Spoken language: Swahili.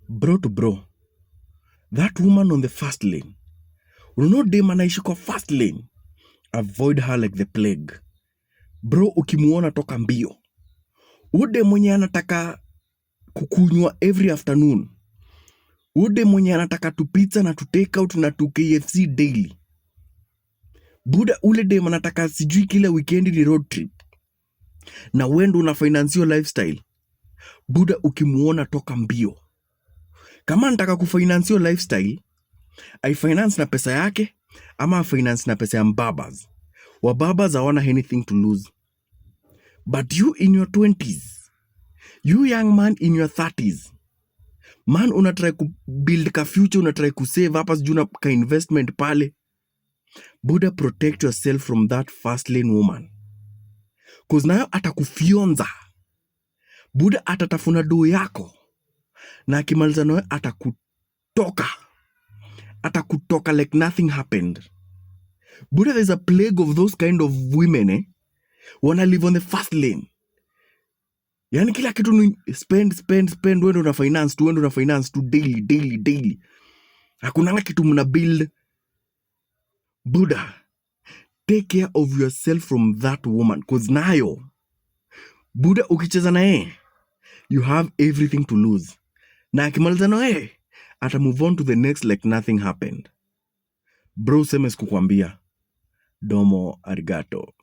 Bro to bro, that woman on the fast lane, unaona dem anaishi kwa fast lane, avoid her like the plague. Bro, ukimuona toka mbio. Ude mwenye anataka kukunywa every afternoon, ude mwenye anataka tu pizza na tu take out na tu KFC daily, buda, ule dem anataka sijui kila weekend ni road trip, na wewe ndo una finance your lifestyle. Buda, ukimuona toka mbio. Kama anataka kufinance your lifestyle, aifinance na pesa yake ama afinance na pesa ya mbabas. Wababas hawana anything to lose. But you in your 20s, you young man in your 30s, man, unatry kubuild ka future, unatry kusave hapa, sijui na ka investment pale. Buda, protect yourself from that fast lane woman, 'cause nayo atakufyonza. Buda, atatafuna doo yako na akimaliza nawe atakutoka, atakutoka like nothing happened. Buda, there's a plague of those kind of women, eh? Wana live on the fast lane. Yani kila kitu ni spend, spend, spend. Wewe ndo una finance tu, wewe ndo una finance tu daily, daily, daily. Hakunanga kitu mna build. Buda, take care of yourself from that woman, 'cause nayo, buda, ukicheza na yeye, you have everything to lose. Na akimaliza na wewe, ata move on to the next like nothing happened. Bro, useme sikukwambia. Domo arigato.